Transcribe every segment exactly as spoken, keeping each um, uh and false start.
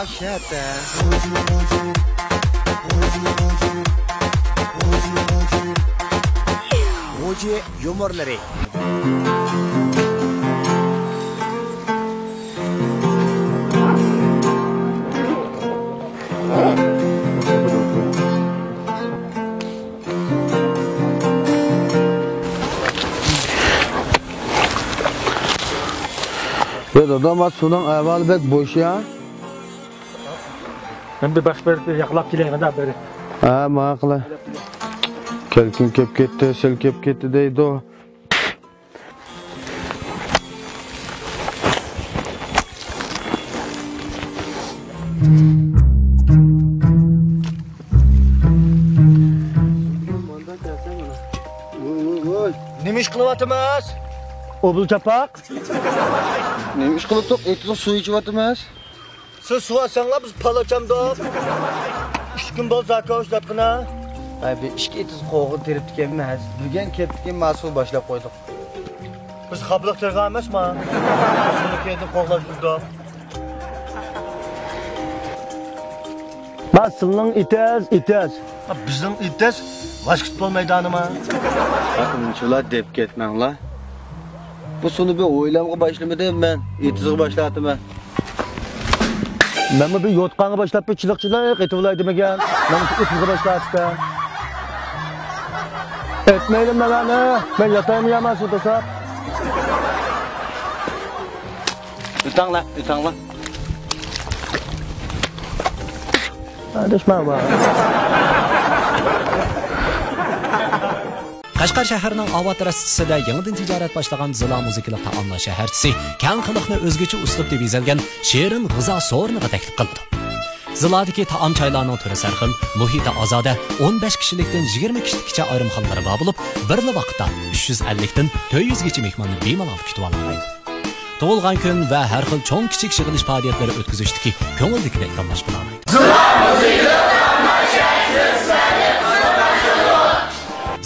شەھەردە. موجى يۇمۇرلىرى. يا دادا، ما سۇنىڭ ئەھۋالى بەك بوش يا. مەن بىر باشقا بىر ياقلاپ كېلەيمەن بىر. ھە، ماقۇل. كەلكۈن كەپ كەتتى، سەل كەپ كەتتى دەيدۇ. نېمە ئىش قىلىۋاتىمىز؟ ئوبۇل چاپاق. نېمە ئىش قىلىۋاتىق؟ ئېتىزغا سۇ ئىچىۋاتىمىز. سىز سۇ ئالساڭلار، بىز پال ئاچامدۇق. ئۈچ كۈن بولدى زاكاۋۇش داتقىنا. ھەي، بىر ئىككى ئېتىز قوغۇن تېرىپتىكەنمىز. بۈگۈن كەپتىكەن، ما سۇ باشلاپ قويدۇق. بىز خاپىلىق تېرىغان ئەمەسما؟ شۇنى كەينىدىن قوغلاپ يۈردۇق. ما سىلنىڭ ئېتىز، ئېتىز. ھە، بىزنىڭ ئېتىز ۋاسكېتبول مەيدانىما؟ ھە، ئۇنچىلا دەپ كەتمەڭلار. بۇ سۇنى بىر ھويلامغا باشلىمىدىم مەن، ئېتىزغا باشلاتىمەن. مەنمۇ بىر يوتقانغا باشلاپ بىر چىلىق-چىلىق ئېتىۋالاي دېمىگەن. مەن ئېتىزغا باشلاۋاتىمەن. ئېتمەيلى مەن ئەنە، مەن ياتايمۇ يامان سۇ توساپ. ئۆتەڭلار، ئۆتەڭلار. دۈشمەن بار. قەشقەر شەھىرىنىڭ ئاۋات راستىسىدا يېڭىدىن تىجارەت باشلىغان زىلا مۇزىكىلىق تائاملار شەھەرچىسى كەڭ خەلقنى ئۆزگىچە ئۇسلۇبتا بېزەلگەن شېرىن غىزا سورۇنىغا تەكلىپ قىلىدۇ. زىلادىكى تائام-چايلارنىڭ تۈرى سەرخىل، مۇھىتى ئازادە، ئون بەش كىشىلىكتىن يىگىرمە كىشىلىككىچە ئايرىمخانىلىرى بار بولۇپ، بىرلا ۋاقىتتا ئۈچ يۈز ئەللىكتىن تۆت يۈزگىچە مېھماننى بىمالال كۈتۈۋالالايدۇ. تۇغۇلغان كۈن ۋە ھەر خىل چوڭ-كىچىك يىغىلىش پائالىيەتلىرى ئۆتكۈزۈشتىكى كۆڭۈلدىكىدەك داملاشمىلار.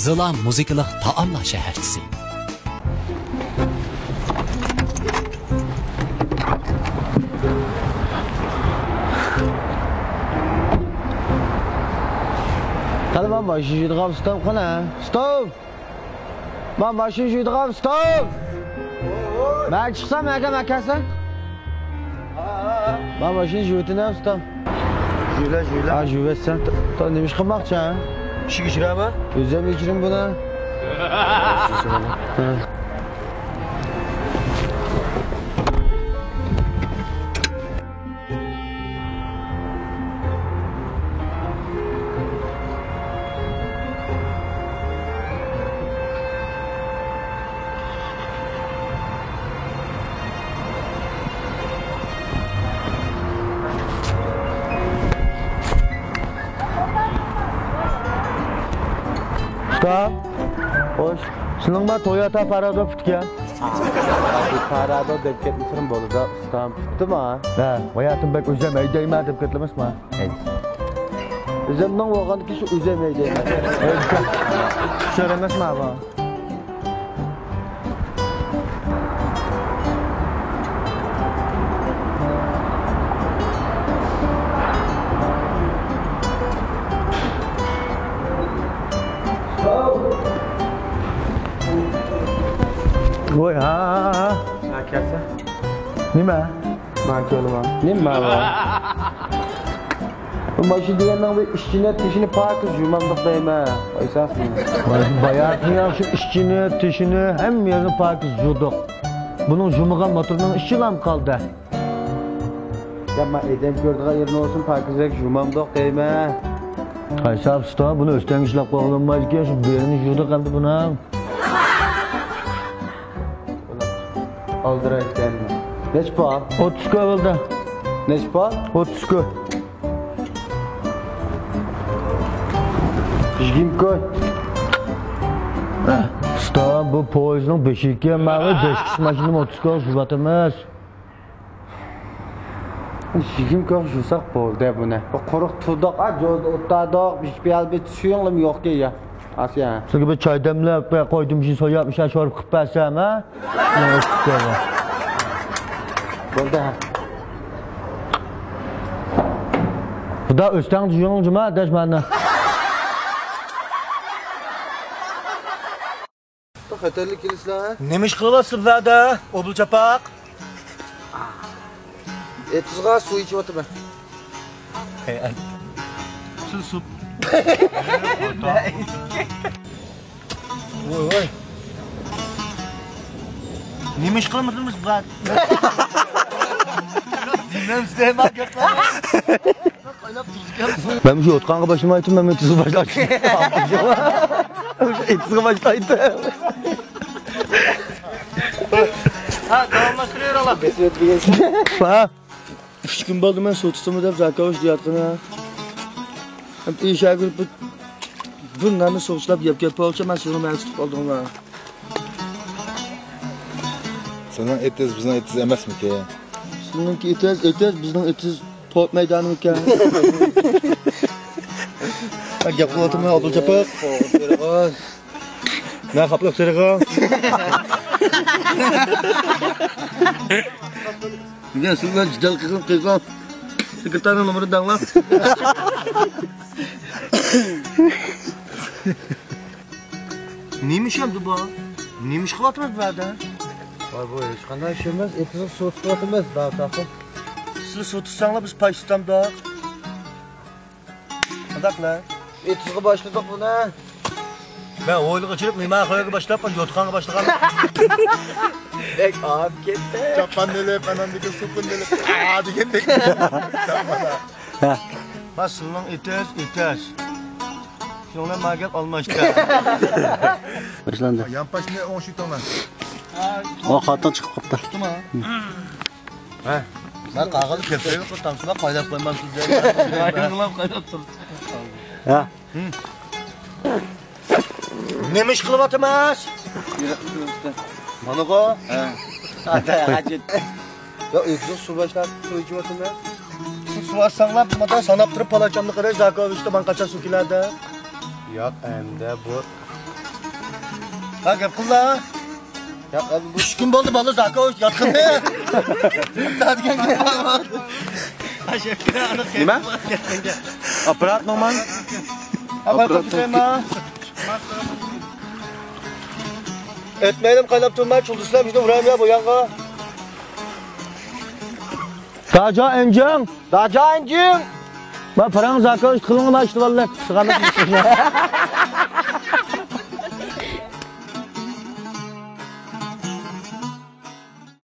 زىلا مۇزىكىلىق تائاملار شەھەرچىسى. قېنى، مانا ماشىنا يۈرىدىغان ئۇستام، قېنى. ئۇستام! مانا ماشىنا يۈرىدىغان ئۇستام! مەن چىقسام، ئەگەر مەن كەلسەم؟ مانا ماشىنا يۈرىدىغان ئۇستام. يۈرە، يۈرە. ھە، يۈرۈۋەتسەن. تا، تا، نېمە ئىش قىلماقچى، ھە؟ ئىشىك ئېچىرەمە؟ ئۆزۈم ئېچىرىم بۇنى. ھە. ئۇستا، خوش. سېنىڭ ما توياتا پارادو پۈتكەن. پارادو دەپ كەتمىسىڭ بولىدۇ، ئۇستام. پۈتتىما؟ ھە، ھاياتىم بەك ئۆزۈم ھەيدەيمەن دەپ كەتمەسما؟ ھەي. ئۆزۈمنىڭ بولغاندىكى شۇ ئۆزۈم ھەيدەيمەن. ھەي، چۈشەر ئەمەسما بۇ؟ ۋوي، ھا، ھا، ھا. ھا، كەلسە. نېمە؟ ماڭا كۆرۈنۈۋال. نېمە ماۋۇ؟ ماشىنا دېگەننىڭ بىر ئىچىنى، تېشىنى پاكىز يۇمامدۇق دەيمەن. قويساڭ سېنى. باياتىن ياخشى ئىچىنى، تېشىنى، ھەممە يېرىنى پاكىز يۇدۇق. بۇنىڭ يۇمىغان موتورنىڭ ئىچىلام قالدى. يا، ما ئادەم كۆرىدىغان يېرىنى بولسۇن، پاكىزراق يۇمامدۇق دەيمەن. قايسى ئۇستا، بۇنى ئۆستەڭگە ئىشلەپ قويغىلى بولمايدىكەن، شۇ بېرىنى يۇدۇق ئەمدى بۇنىڭ. ئالدىرايتتى ئەمدى. نەچچە پۇل؟ ئوتتۇز كوي بولدى. نەچچە پۇل؟ ئوتتۇز كوي. يىگىرمە كوي. ئۇستا، بۇ پويىزنىڭ بېشى ئىكەن، ماۋۇ بەش كىشى ماشىنىمۇ ئوتتۇز كوي يۇۋاتىمىز. يىگىرمە كوي يۇساق بولدى بۇنى. بۇ قۇرۇق تۇردۇق، ئا، جوزدا ئولتۇردۇق، بىر پىيالە بىر سۈيۈڭلىمۇ يوقكەن يا. ئاسىيا. سىزگە بىر چاي دەملەپ، بىر قوي دۈمشىنى سوياپ، مۇشۇ شورپا قىلىپ بەرسەم، ھە؟ بولدى، ھە. خۇدا ئۆستەڭ جۇيۇڭ جۇما دەش مانا. خەتەرلىك كېلىسىلەر، ھە؟ نېمە ئىش قىلىۋاتىسىز بۇ يەردە، ئوبۇل چاپاق؟ ئېتىزغا سۇ ئىچىۋاتىمەن. سىز سۇ. ۋوي، ۋوي. نېمە ئىش قىلىۋاتىمىز بۇ يەردە؟ بىلمەمسىز، ماڭا گەپ قىلىڭ. مەن مۇشۇ يوتقانغا باشلىمايتتىم، مەن مۇشۇ تۇزغا باشلايتتىم. مۇشۇ ئېتىزغا باشلايتتىم. ھە، داۋاملاشتۇرۇۋېرىڭلار. ھە؟ ئۈچ كۈن بولدى مەن سۇ تۇتىمۇ دەپ زاكاۋۇش دېيەتقىنە. ئىشەگۈل بىر، بىر ناننى سۇغا چىلاپ يەپ كەتتى بولسا، مەن سىزنى مەن تۇتۇپ قالدىڭلار. سېنىڭ ئېتىز بىزنىڭ ئېتىز ئەمەسمىكىن؟ سېنىڭكى ئېتىز، ئېتىز، بىزنىڭ ئېتىز. توپ مەيدانىمىكەن؟ گەپ قىلىۋاتىمەن، ئابدۇل چاپىق. مەن خاپلىق سېرىغا. بۈگۈن سىز بىلەن جېدەل قىلغان قىزلار سېكرېتارنىڭ نومۇرىنى دەڭلار. نېمە ئىش ئەمدى بۇ؟ نېمە ئىش قىلىۋاتىمىز بۇ يەردە؟ ۋاي، بۇ ھېچقانداق ئىش ئەمەس، ئېتىزغا سۇ تۇتۇۋاتىمىز، داۋۇت ئاخۇن. سىلەر سۇ تۇتساڭلار، بىز پاي تۇتامدۇق؟ قانداقلا؟ ئېتىزغا باشلىدۇق بۇنى. مەن ھويلىغا چىقىپ، مېھمانخانىغا باشلاپ، يوتقانغا باشلىغان. بەك ئاغىپ كەتتى. چاپان ئېلىپ، ئاناندىكى سوپۇن ئېلىپ، ئا دېگەندەك. ھە. ما سىلىنىڭ ئېتىز، ئېتىز. شۇنىڭ بىلەن ماڭا گەپ ئالماشتى. باشلاندى. يانپاشنى ئوڭشىتىڭلار. ئۇ قاتتىق چىقىپ قاپتۇ. ھە. مەن قاغىلى كۆپرەك قىلىپ تامسىما قايلاپ قويمامسىز دەپ. قايلاپ تۇرۇپ. ھە. نېمە ئىش قىلىۋاتىمىز؟ مانىغۇ. ھە. يا، ئۆگزۈك سۇ باشلاپ سۇ ئىچىۋاتىمىز. سىز سۇ ئاچساڭلار، مانا ساناپ تۇرۇپ، پالاچامنى قاراش، زاكاۋىچتا ماڭا قاچان سۇ كېلەردى؟ ياق، ئەمدى بۇ. ھە، گەپ قىللا. ياق، ئەمدى بۇ. ئۈچ كۈن بولدى، بالا زاكاۋىچ ياتقىنى. نېمە؟ ئاپپارات نورمال. ئاپپارات. ئەتمەيلىم قايلاپ تۇرما، چۇلدۇسلار بىزنى ئۇرايمىيا بۇ يانغا. داجا ئەنجىڭ. داجا ئەنجىڭ. ما پاراڭ زاكاۋىچ قىلىڭلار، ئىشتىۋاللار.